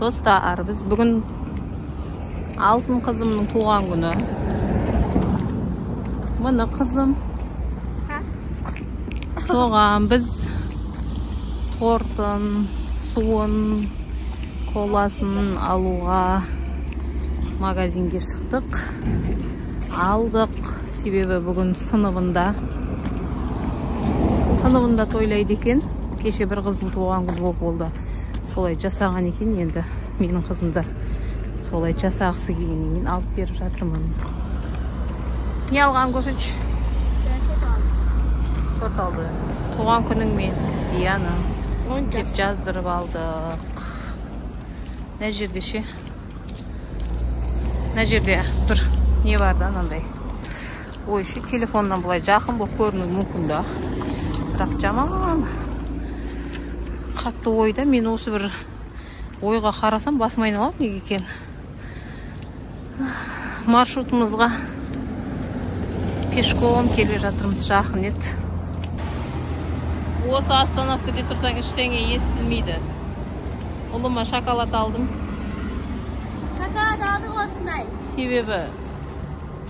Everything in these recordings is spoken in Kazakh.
Достар, біз бүгін алтын қызымның туған күні. Міне қызым. Соған біз тортын, суын, коласын алуға магазинге шықтық. Алдық, себебі бүгін сыныбында тойлайды екен. Кеше бір қыздың туған күні болып болды. Солай жасаған екен, енді менің қызым да солай жасағысы келгеннен кейін алып беріп жатырмын. Не алған көрсетші? Торт алды. Туған күніңмен, Диана деп жаздырып алдық. Мына жерде ше? Мына жерде бір не бар да, анандай. Ой, ше, телефоннан былай жақын болып көрінуі мүмкін да. Бірақ жаман қатты ойда. Мен осы бір ойға қарасам басым айналады, неге екен. Маршрутымызға пешком келе жатырмыз, жақын еді. Осы остановкада тұрсаң ештеңе естілмейді. Ұлыма шоколад алдым. Шоколад алдық осындай. Себебі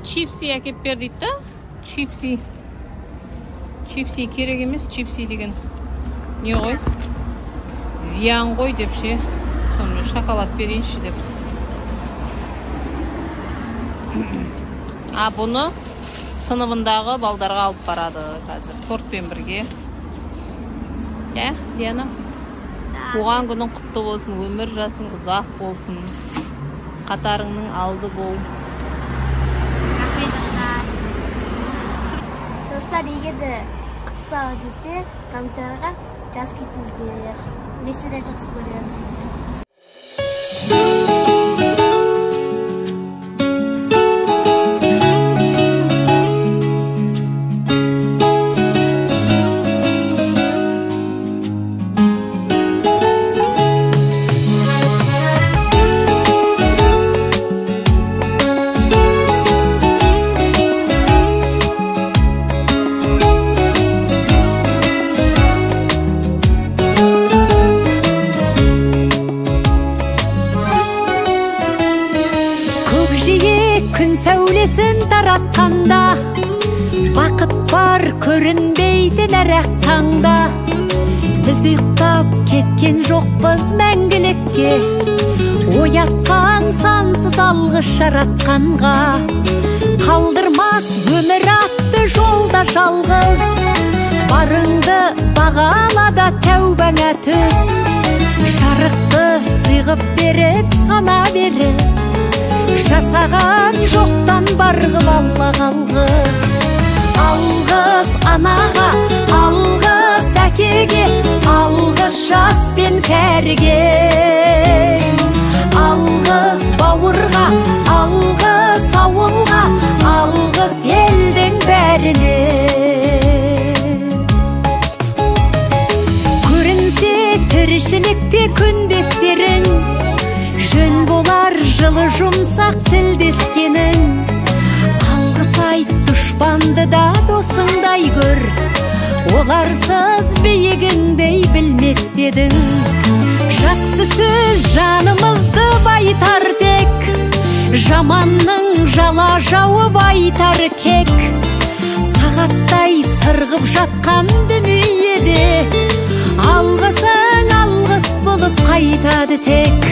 чипси әкеп бер дейді да. Чипси. Чипси керек емес, чипси деген не ғой? Зиян ғой деп ше. Сонымен шоколад берейінші деп. А бұны сыныбындағы балдарға алып барады қазір тортпен бірге. Ә, Диана? Туған күнің құтты болсын, өмір жасың ұзақ болсын. Қатарыңның алды бол. Рахмет, достар. Достар, егер де құттықтау десе, комментарийға жазып кетіңіздер. Мен сіздерді жақсы көремін. Күн сәулесін таратқанда, бақыт бар көрінбейтін әр-ақ таңда. Біз ұйықтап кеткен жоқпыз мәңгілікке, оятқан сансыз алғыс жаратқанға. Қалдырмас өмір атты жолда жалғыз, барыңды бағала да тәубаңа түс. Жарықты сыйғып беріп сана беріп, жасаған жоқтан бар қыл Аллаға алғыс. Алғыс анаға, алғыс әкеге, алғыс жас пен кәріге. Алғыс бауырға, алғыс ауылға, алғыс елдің бәріне. Көрінсе тіршілікте күндестерің, жөн болар жылы жұмсақ тілдескенің. Алғыс айт дұшпанды да досыңдай көр, оларсыз биігіңдей білмес дедің. Жақсы сөз жанымызды байытар тек, жаманның жала жауып айтар кек. Сағаттай сырғып жатқан дүниеде, алғысың алғыс болып қайтады тек.